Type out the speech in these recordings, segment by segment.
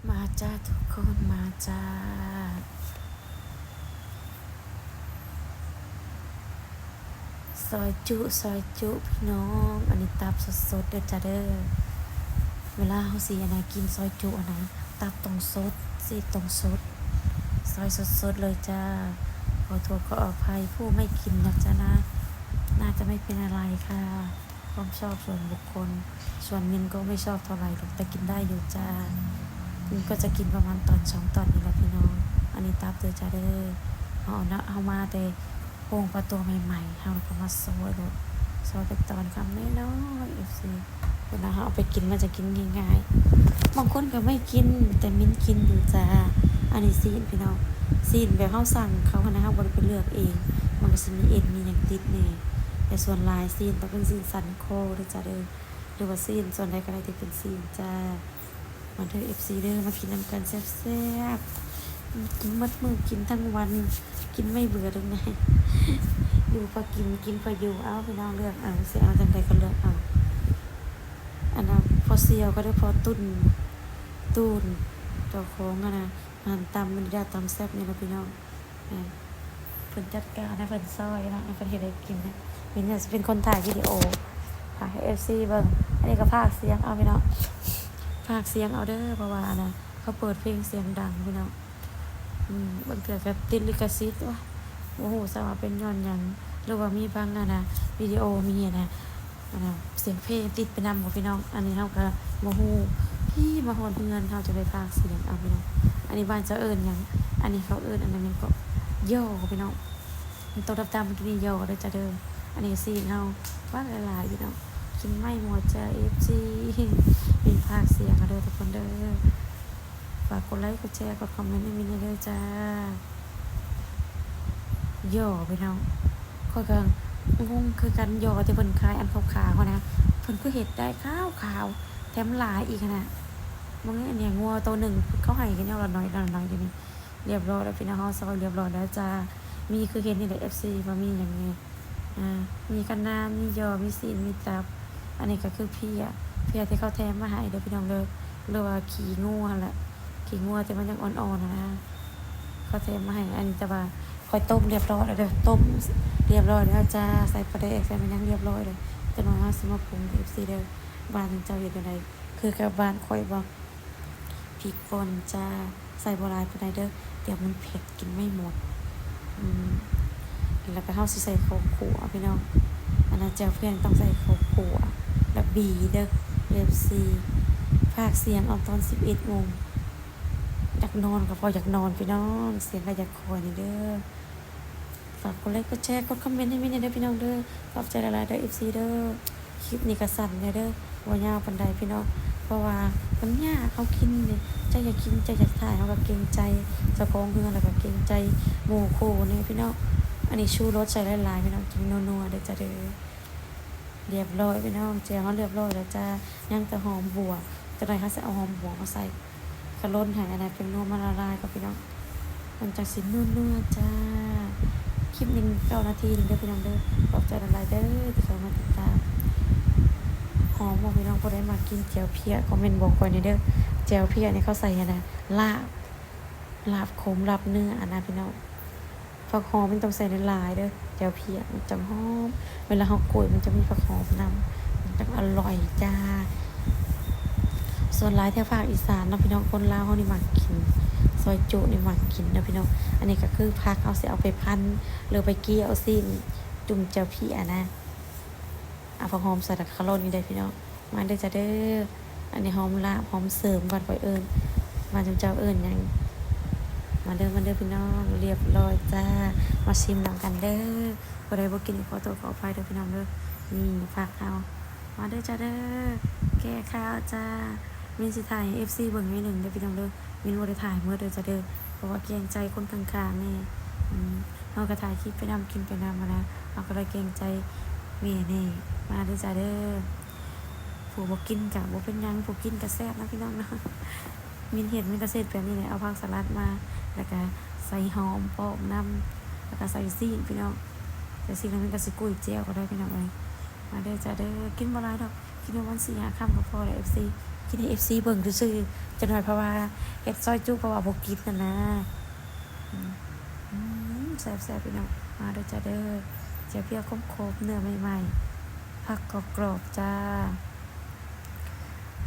ມາຈ້າທຸກຄົນ ມາຈ້າ ຊອຍຈຸ ຊອຍຈຸພີ່ນ້ອງ ອັນນີ້ຕັບສົດໆເດີຈ້າເດີ. ເວລາເຮົາຊິອັນນະກິນຊອຍຈຸຫັ້ນນະ ຕັບຕ້ອງສົດ ຊີ້ນຕ້ອງສົດ ຊອຍສົດໆເລີຍຈ້າ. ຂໍໂທດຂໍອະໄພຜູ້ໄມ່ກິນນະຈ້ານະ ໜ້າຈະໄມ່ເປັນອະໄລຄ່ະ. ຄວາມຊອບສ່ວນບຸກຄົນ ສ່ວນມິນກໍໄມ່ຊອບເທົ່າໃດດອກ ແຕ່ກິນໄດ້ຢູ່ຈ້າ. ມິນກໍຈະກິນປະມານຕອນສອງຕອນນີ້ແຫຼະພີ່ນ້ອງ. ອັນນີ້ຕັບເດີຈ້າເດີ. ເຮົາເອົານະ ເຮົາມາແຕ່ໂຮງປາຕົວໃໝ່ໆ ເຮົາກໍມາຊອຍໂລດ ຊອຍເປັນຕອນຄຳນ້ອຍໆ ເອັຟຊີ. ເວລາເຮົາເອົາໄປກິນ ມັນຈະກິນງ່າຍໆ. ບາງຄົນກໍໄມ່ກິນ ແຕ່ມິນກິນຢູ່ຈ້າ. ອັນນີ້ຊີ້ນພີ່ນ້ອງ ຊີ້ນແບບເຮົາສັ່ງເຂົາຫັ້ນນະ ເຮົາບໍ່ໄດ້ໄປເລືອກເອງ ມັນກໍຊິມີເອັນມີຫຍັງຕິດແດ່. ແຕ່ສ່ວນຫຼາຍຊີ້ນຕ້ອງເປັນຊີ້ນສັນຄໍເດີຈ້າເດີ ຫຼືວ່າຊີ້ນສ່ວນໃດກໍໄດ້ທີ່ເປັນຊີ້ນຈ້າ. ມາເດີເອັຟຊີເດີ ມາກິນນຳກັນແຊບໆ. ກິນໝົດມື້ ກິນທັງວັນ ກິນໄມ່ເບື່ອດອກນາຍ. ຢູ່ພໍກິນ ກິນພໍຢູ່. ເອົາ ພີ່ນ້ອງເລືອກເອົາ ຊິເອົາຈັ່ງໃດກໍເລືອກເອົາ. ອັນນະ ພໍ່ສ່ຽວກໍໄດ້ ພໍ່ຕຸ້ນ ຕູນ ເຈົ້າຂອງອັນນະ ຮ້ານຕຳມັນດາ ຕຳແຊບນີ້ລະພີ່ນ້ອງ. ເພິ່ນຈັດການໃຫ້ ເພິ່ນຊ່ອຍເນາະ ໃຫ້ເພິ່ນເຮັດໃຫ້ກິນ. ມິນກໍຊິເປັນຄົນຖ່າຍວິດີໂອ ພາກໃຫ້ເອັຟຊີເບິ່ງ. ອັນນີ້ກໍພາກສຽງເອົາພີ່ນ້ອງ ພາກສຽງເອົາເດີ ເພາະວ່າອັນນະ ເຂົາເປີດເພງສຽງດັງພີ່ນ້ອງ. ອືມ ບາງເທື່ອກໍຕິດລິຂະສິດ ໂອ້ຍ ບໍ່ຮູ້ຊ້ຳວ່າເປັນຍ້ອນຫຍັງ ຫຼືວ່າມີບາງອັນນະ ວິດີໂອມີອັນນະ ອັນນະ ສຽງເພງຕິດໄປນຳບໍ່ພີ່ນ້ອງ. ອັນນີ້ເຮົາກໍບໍ່ຮູ້ ພີ້ມາຮອດເຮືອນ ເຮົາຈະໄດ້ພາກສຽງເອົາພີ່ນ້ອງ. ອັນນີ້ບ້ານເຈົ້າເອີ້ນຫຍັງ? ອັນນີ້ເຂົາເອີ້ນອັນນັ້ນຫຍັງເກາະ? ຢໍພີ່ນ້ອງ ມັນໂຕດຳໆ ກິນຢໍເດີຈ້າເດີ. ອັນນີ້ຊີ້ນເຮົາ ປາດຫຼາຍໆ ພີ່ນ້ອງ ກິນໄມ້ໝົດຈ້າ ເອັຟຊີ. ມີພາກສຽງເອົາເດີທຸກຄົນເດີ. ຝາກກົດໄລ ກົດແຊ ກົດຄອມເມັນໃຫ້ມິນແດ່ເດີຈ້າ. ຢໍພີ່ນ້ອງ ຂ້ອຍກໍງົງຄືກັນ ຢໍທີ່ເພິ່ນຂາຍອັນຂາວໆຫັ້ນນະ ເພິ່ນຄືເຮັດໄດ້ຂາວໆ ແຖມຫຼາຍອີກຫັ້ນນະ. ເບິ່ງນີ້ ອັນນີ້ງົວໂຕໜຶ່ງ ເຂົາໃຫ້ກັນຢ່າງລະໜ້ອຍ ລະໜ້ອຍ ດຽວນີ້. ລຽບຮ້ອຍແລ້ວພີ່ນ້ອງ ເຮົາຊອຍລຽບຮ້ອຍແລ້ວຈ້າ. ມີຄືເຫັນນີ້ແຫຼະ ເອັຟຊີ ວ່າມີຫຍັງແດ່. ອ່າ ມີຄະນ້າ ມີຢໍ ມີຊີ້ນ ມີຕັບ. ອັນນີ້ກໍຄືເພຍ ເພຍທີ່ເຂົາແຖມມາໃຫ້ເດີພີ່ນ້ອງເດີ ຫຼືວ່າຂີ້ງົວຫັ້ນແຫຼະ ຂີ້ງົວທີ່ມັນຍັງອ່ອນໆຫັ້ນນະ ເຂົາແຖມມາໃຫ້. ອັນນີ້ແຕ່ວ່າຂ້ອຍຕົ້ມລຽບຮ້ອຍແລ້ວເດີ ຕົ້ມລຽບຮ້ອຍແລ້ວຈ້າ. ໃສ່ປາແດກ ໃສ່ໝາກຫຍັງລຽບຮ້ອຍເລີຍ. ຈັກໜ້ອຍເຮົາຊິມາປຸງເດີ ເອັຟຊີເດີ. ບ້ານເຈົ້າເຮັດຈັ່ງໃດ ຄືກັບບ້ານຂ້ອຍບໍ່? ພິກປ່ອນຈ້າ ໃສ່ບໍ່ຫຼາຍປານໃດເດີ ດຽວມັນເຜັດ ກິນໄມ່ໝົດ. ອືມ ແລ້ວກໍເຮົາຊິໃສ່ເຂົ້າຂົ້ວພີ່ນ້ອງ. ອັນນັ້ນແຈ່ວເພຍຕ້ອງໃສ່ເຂົ້າຂົ້ວ ແລ້ວບີເດີ ເອັຟຊີ. ພາກສຽງອອກຕອນສິບເອັດໂມງ ຢາກນອນກໍພໍຢາກນອນພີ່ນ້ອງ ສຽງກໍຢາກຄ່ອຍນີ້ເດີ. ຝາກກົດໄລ ກົດແຊ ກົດຄອມເມັນໃຫ້ມິນແດ່ເດີພີ່ນ້ອງເດີ. ຂອບໃຈຫຼາຍໆເດີ ເອັຟຊີເດີ. ຄລິບນີ້ກໍສັ້ນແດ່ເດີ ບໍ່ຍາວປານໃດພີ່ນ້ອງ ເພາະວ່າມັນຍາກ ເຮົາກິນນີ້ ເຈົ້າຢາກກິນ ເຈົ້າຢາກຖ່າຍ ເຮົາກໍເກງໃຈເຈົ້າຂອງເຮືອນ ແລ້ວກໍເກງໃຈໝູ່ຄູ່ແດ່ພີ່ນ້ອງ. ອັນນີ້ຊູລົດໃສ່ຫຼາຍໆພີ່ນ້ອງ ກິນນົວໆເດີຈ້າເດີ. ລຽບຮ້ອຍພີ່ນ້ອງ ແຈ່ວເຮົາລຽບຮ້ອຍແລ້ວຈ້າ ຍັງແຕ່ຫອມບົ່ວ. ຈັກໜ້ອຍເຮົາຊິເອົາຫອມບົ່ວມາໃສ່ ກະລົນໃຫ້ອັນນັ້ນແປ້ງນົວມັນລະລາຍກ່ອນພີ່ນ້ອງ ມັນຈັ່ງຊິນົວໆຈ້າ. ຄລິບໜຶ່ງເກົ້ານາທີໜຶ່ງເດີພີ່ນ້ອງເດີ. ຂອບໃຈຫຼາຍໆເດີທີ່ເຂົ້າມາຕິດຕາມ. ຫອມບໍ່ພີ່ນ້ອງ? ຜູ້ໃດມັກກິນແຈ່ວເພຍ ຄອມເມັນບອກຂ້ອຍແດ່ເດີ. ແຈ່ວເພຍນີ້ເຂົາໃສ່ອັນນະ ລາບ ລາບຂົມ ລາບເນື້ອຫັ້ນນະພີ່ນ້ອງ. ຜັກຫອມມັນຕ້ອງໃສ່ຫຼາຍໆເດີ ແຈ່ວເພຍມັນຈັ່ງຫອມ ເວລາເຮົາກົຍມັນຈະມີຜັກຫອມນຳ ມັນຈັ່ງອະລ່ອຍຈ້າ. ສ່ວນຫຼາຍແຖວພາກອີສານເນາະພີ່ນ້ອງ ຄົນລາວເຮົານີ້ມັກກິນ ຊອຍຈຸນີ້ມັກກິນເນາະພີ່ນ້ອງ. ອັນນີ້ກໍຄືຜັກ ເຮົາຊິເອົາໄປພັນ ຫຼືໄປກ່ຽວຊີ້ນ ຈຸ່ມແຈ່ວເພຍນະ ເອົາຜັກຫອມໃສ່ ແລ້ວກໍຄາລົນນີ້ເດີພີ່ນ້ອງ. ມາເດີຈ້າເດີ ອັນນີ້ຫອມລາບ ຫອມເສີມ ບ້ານຂ້ອຍເອີ້ນ ບ້ານເຈົ້າເຈົ້າເອີ້ນຫຍັງ? ມາເດີ ມາເດີພີ່ນ້ອງ ລຽບຮ້ອຍຈ້າ. ມາຊິມນຳກັນເດີ ຜູ້ໃດບໍ່ກິນກໍຂໍໂທດຂໍອະໄພເດີພີ່ນ້ອງເດີ. ນີ້ຜັກເຮົາ ມາເດີຈ້າເດີ ແກ້ຄາວຈ້າ. ມິນຊິຖ່າຍໃຫ້ເອັຟຊີເບິ່ງໜ້ອຍໜຶ່ງເດີພີ່ນ້ອງເດີ. ມິນບໍ່ໄດ້ຖ່າຍໝົດເດີຈ້າເດີ ເພາະວ່າເກງໃຈຄົນຂ້າງໆແດ່. ອືມ ເຮົາກໍຖ່າຍຄລິບໄປນຳ ກິນໄປນຳຫັ້ນນະ ເຮົາກໍເລີຍເກງໃຈແມ່ແດ່. ມາເດີຈ້າເດີ ຜູ້ບໍ່ກິນກະບໍ່ເປັນຫຍັງ ຜູ້ກິນກະແຊບນະພີ່ນ້ອງເນາະ. ມິນເຮັດ ມິນກະຊິເຮັດແບບນີ້ແຫຼະ ເອົາຜັກສະຫຼັດມາ ແລ້ວກະໃສ່ຫອມປ້ອມນຳ ແລ້ວກະໃສ່ຊີ້ນພີ່ນ້ອງ ໃສ່ຊີ້ນແລ້ວມິນກະຊິກຸ້ຍແຈ່ວກໍໄດ້ພີ່ນ້ອງເອີຍ. ມາເດີຈ້າເດີ ກິນບໍ່ຫຼາຍດອກ ກິນປະມານສີ່ຫ້າຄຳກໍພໍແລ້ວ ເອັຟຊີ. ກິນໃຫ້ເອັຟຊີເບິ່ງຊື່ໆ ຈັກໜ້ອຍ ເພາະວ່າເຮັດຊອຍຈຸ ເພາະວ່າບໍ່ກິນຫັ້ນນະ. ອືມ ອືມ ແຊບໆ ພີ່ນ້ອງ ມາເດີຈ້າເດີ. ແຈ່ວພຽວຂົມໆ ເນື້ອໃໝ່ໆ ຜັກກອບໆ ຈ້າ.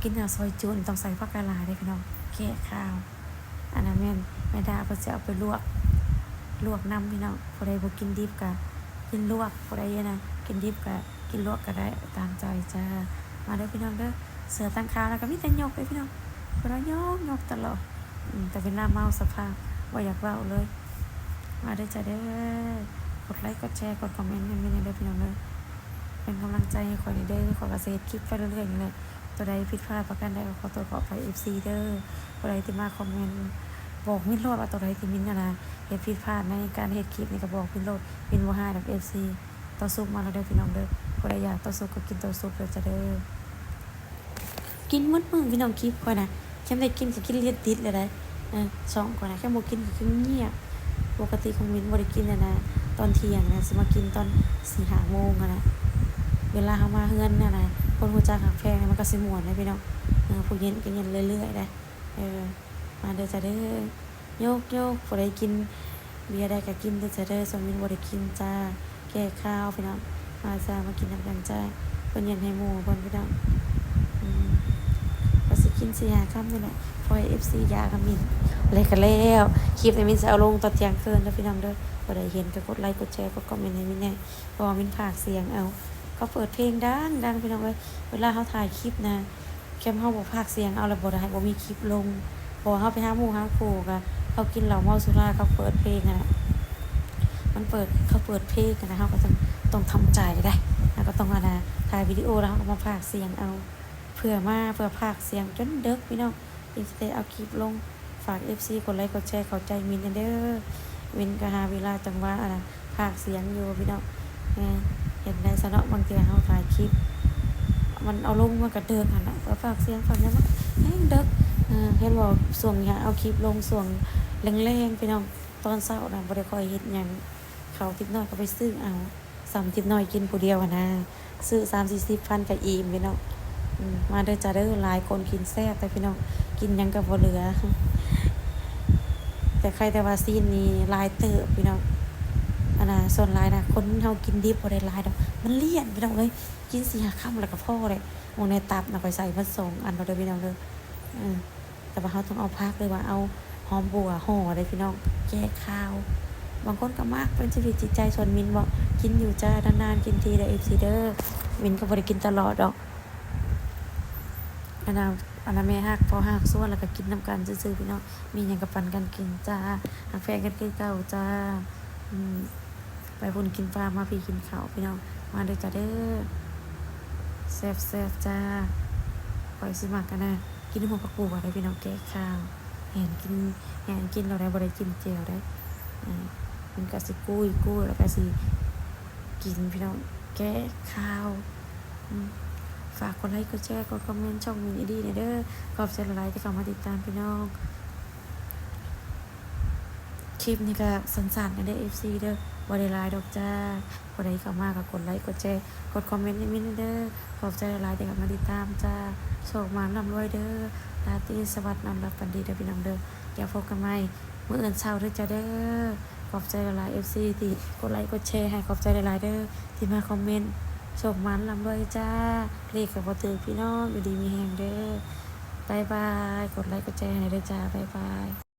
ກິນເຂົ້າຊອຍຈຸນີ້ຕ້ອງໃສ່ຜັກຫຼາຍໆ ເດ້ພີ່ນ້ອງ ແກ້ຄາວ. ອັນນັ້ນແມ່ນແມ່ດາເພິ່ນຊິເອົາໄປລວກ ລວກນຳພີ່ນ້ອງ. ຜູ້ໃດບໍ່ກິນດິບກະກິນລວກ ຜູ້ໃດນະກິນດິບກະກິນລວກກະໄດ້ ຕາມໃຈຈ້າ. ມາເດີພີ່ນ້ອງເດີ ເສືອຕັ້ງຄາວນະ ກະມີແຕ່ຍົກເດ້ພີ່ນ້ອງ ເພິ່ນວ່າຍົກໆ ຕະຫຼອດ. ອືມ ແຕ່ເວລາເມົາສະພາບບໍ່ຢາກເວົ້າເລີຍ. ມາເດີຈ້າເດີ ກົດໄລກ໌ ກົດແຊ ກົດຄອມເມັນໃຫ້ມິນແດ່ເດີພີ່ນ້ອງເດີ. ເປັນກຳລັງໃຈໃຫ້ຂ້ອຍແດ່ເດີ ຂ້ອຍກະຊິເຮັດຄລິບໄປເລື້ອຍໆ ນີ້ແຫຼະ. ໂຕໃດຜິດພາດປະການໃດກໍຂໍໂທດຂໍອະໄພເອັຟຊີເດີ. ຜູ້ໃດທີ່ມາຄອມເມັນບອກມິນໂລດວ່າໂຕໃດທີ່ມິນຫັ້ນນະເຮັດຜິດພາດໃນການເຮັດຄລິບນີ້ ກໍບອກມິນໂລດ ມິນບໍ່ຮ້າຍດອກເອັຟຊີ. ເຕົ້າຊຸບມາແລ້ວເດີພີ່ນ້ອງເດີ ຜູ້ໃດຢາກເຕົ້າຊຸບກໍກິນເຕົ້າຊຸບເດີຈ້າເດີ. ກິນໝົດມື້ພີ່ນ້ອງ ຄລິບຂ້ອຍນະ ຄັນໄດ້ກິນກໍກິນເລັດຕິດແລ້ວໃດ໋. ເອີ ຊ່ອງຂ້ອຍນະ ຄັນບໍ່ກິນກໍຄືງຽບ. ປົກກະຕິຂອງມິນບໍ່ໄດ້ກິນຫັ້ນນະ ຕອນທ່ຽງນະ ຊິມາກິນຕອນສີ່ຫ້າໂມງຫັ້ນນະ. ເວລາເຮົາມາເຮືອນຫັ້ນນະ ຄົນຮູ້ຈັກຮັກແພງນະ ມັນກໍຊິມ່ວນເດ້ພີ່ນ້ອງ. ເອີ ຜູ້ເຢັນກໍເຢັນເລື້ອຍໆ ໄດ໋. ເອີ ມາເດີຈ້າເດີ ໂຍກໆ ຜູ້ໃດກິນເບຍໄດ້ກໍກິນເດີຈ້າເດີ ສ່ວນມິນບໍ່ໄດ້ກິນຈ້າ ແກ້ຄາວພີ່ນ້ອງ. ມາຈ້າ ມາກິນນຳກັນຈ້າ ເພິ່ນເຮັດໃຫ້ໝູ່ເພິ່ນພີ່ນ້ອງ. ອືມ ກໍຊິກິນສີ່ຫ້າຄຳນີ້ແຫຼະ ພໍໃຫ້ເອັຟຊີຢາກນຳມິນ. ແລ້ວກໍແລ້ວ ຄລິບນີ້ມິນຊິເອົາລົງຕອນທ່ຽງຄືນເດີພີ່ນ້ອງເດີ. ຜູ້ໃດເຫັນກໍກົດໄລກ໌ ກົດແຊ ກົດຄອມເມັນໃຫ້ມິນແດ່ ເພາະວ່າມິນພາກສຽງເອົາ. ເຂົາເປີດເພງດັງໆ ພີ່ນ້ອງເອີຍ ເວລາເຮົາຖ່າຍຄລິບນະ ແຄ່ເຮົາບໍ່ພາກສຽງເອົາແລ້ວບໍ່ໄດ້ ບໍ່ມີຄລິບລົງ. ເພາະວ່າເຮົາໄປຫາໝູ່ຫາຄູ່ກະ ເຂົາກິນເຫຼົ້າເມົາສຸລາ ເຂົາເປີດເພງຫັ້ນນະ ມັນເປີດ ເຂົາເປີດເພງຫັ້ນນະ ເຮົາກໍຕ້ອງ ຕ້ອງທຳໃຈໄດ໋. ເຮົາກໍຕ້ອງ ອັນນະ ຖ່າຍວິດີໂອແລ້ວເຮົາກໍມາພາກສຽງເອົາ ເພື່ອມາ ເພື່ອພາກສຽງຈົນເດິກພີ່ນ້ອງ ຈຶ່ງຊິໄດ້ເອົາຄລິບລົງ. ຝາກເອັຟຊີກົດໄລກ໌ ກົດແຊ ເຂົ້າໃຈມິນແດ່ເດີ. ມິນກໍຫາເວລາຈັງຫວະ ອັນນະ ພາກສຽງຢູ່ພີ່ນ້ອງ. ແມ່ນ ເຮັດໄດ້ຊະເນາະ ບາງເທື່ອເຮົາຖ່າຍຄລິບ ມັນເອົາລົງມັນກະເດິກຫັ້ນນະ ພາກສຽງພາກຫຍັງມັນແຮງເດິກ. ເອີ ເຫັນບໍ່ ຊ່ວງນີ້ເອົາຄລິບລົງຊ່ວງແລງໆ ພີ່ນ້ອງ ຕອນເຊົ້ານະບໍ່ໄດ້ຄ່ອຍເຮັດຫຍັງ. ເຂົ້າທິດນ້ອຍກໍໄປຊື້ເອົາ ສ່ຳທິດນ້ອຍກິນຜູ້ດຽວຫັ້ນນະ ຊື້ສາມສີ່ສິບພັນກໍອີ່ມພີ່ນ້ອງ. ອືມ ມາເດີຈ້າເດີ ຫຼາຍຄົນກິນແຊບແທ້ພີ່ນ້ອງ ກິນຫຍັງກໍບໍ່ເຫຼືອ. ແຕ່ໃຄແຕ່ວ່າຊີ້ນນີ້ຫຼາຍເຕີບພີ່ນ້ອງ. ອັນນະ ສ່ວນຫຼາຍນະ ຄົນເຮົາກິນດິບບໍ່ໄດ້ຫຼາຍດອກ ມັນລ້ຽນພີ່ນ້ອງເອີຍ ກິນສີ່ຫ້າຄຳແລ້ວກໍພໍແຫຼະ. ໝົງໃນຕັບນະ ຂ້ອຍໃສ່ໝົດສອງອັນແລ້ວເດີພີ່ນ້ອງເດີ. ເອີ ແຕ່ວ່າເຮົາຕ້ອງເອົາຜັກ ຫຼືວ່າເອົາຫອມບົ່ວຫໍ່ເດ້ພີ່ນ້ອງ ແກ້ຄາວ. ບາງຄົນກໍມັກເປັນຊີວິດຈິດໃຈ ສ່ວນມິນບໍ່ ກິນຢູ່ຈ້າ ນານໆກິນທີເດີ ເອັຟຊີເດີ. ມິນກໍບໍ່ໄດ້ກິນຕະຫຼອດດອກ ອັນນະ ອັນນະແມ່ຮັກພໍ່ຮັກຊວນ ແລ້ວກໍກິນນຳກັນຊື່ໆ ພີ່ນ້ອງ ມີຫຍັງກໍປັນກັນກິນຈ້າ ຮັກແພງກັນຄືເກົ່າຈ້າ. ອືມ ໄປພຸ້ນກິນປາ ມາພີ້ກິນເຂົ້າພີ່ນ້ອງ ມາເດີຈ້າເດີ ແຊບໆ ຈ້າ. ຂ້ອຍຊິມັກ ອັນນະ ກິນຫົວຜັກບົວໄດ໋ພີ່ນ້ອງ ແກ້ຄາວ. ແຫນກິນ ແຫນກິນແລ້ວໄດ໋ ບໍ່ໄດ້ຈິ້ມແຈ່ວໄດ໋. ເອີ ມັນກະຊິກຸ້ຍໆ ແລ້ວກະຊິກິນພີ່ນ້ອງ ແກ້ຄາວ. ອືມ ຝາກກົດໄລກ໌ ກົດແຊ ກົດຄອມເມັນຊ່ອງມິນອີດີແດ່ເດີ. ຂອບໃຈຫຼາຍໆ ທີ່ເຂົ້າມາຕິດຕາມພີ່ນ້ອງ. ຄລິບນີ້ກະສັ້ນໆ ກັນເດີ ເອັຟຊີເດີ ບໍ່ໄດ້ຫຼາຍດອກຈ້າ. ຜູ້ໃດເຂົ້າມາກໍກົດໄລກ໌ ກົດແຊ ກົດຄອມເມັນໃຫ້ມິນເດີ. ຂອບໃຈຫຼາຍໆ ທີ່ເຂົ້າມາຕິດຕາມຈ້າ. ໂຊກໝານລ່ຳລວຍເດີ ລາຕີສະຫວັດ ນອນຫຼັບຝັນດີເດີພີ່ນ້ອງເດີ. ແລ້ວພົບກັນໃໝ່ມື້ອື່ນເຊົ້າເດີຈ້າເດີ. ຂອບໃຈຫຼາຍໆ ເອັຟຊີ ທີ່ກົດໄລກ໌ ກົດແຊໃຫ້ ຂອບໃຈຫຼາຍໆ ເດີ ທີ່ມາຄອມເມັນ. ໂຊກໝານລ່ຳລວຍຈ້າ. ເລກກໍບໍ່ຖືກພີ່ນ້ອງ ຢູ່ດີມີແຮງເດີ. ບາຍບາຍ. ກົດໄລກ໌ ກົດແຊໃຫ້ເດີຈ້າ. ບາຍບາຍ.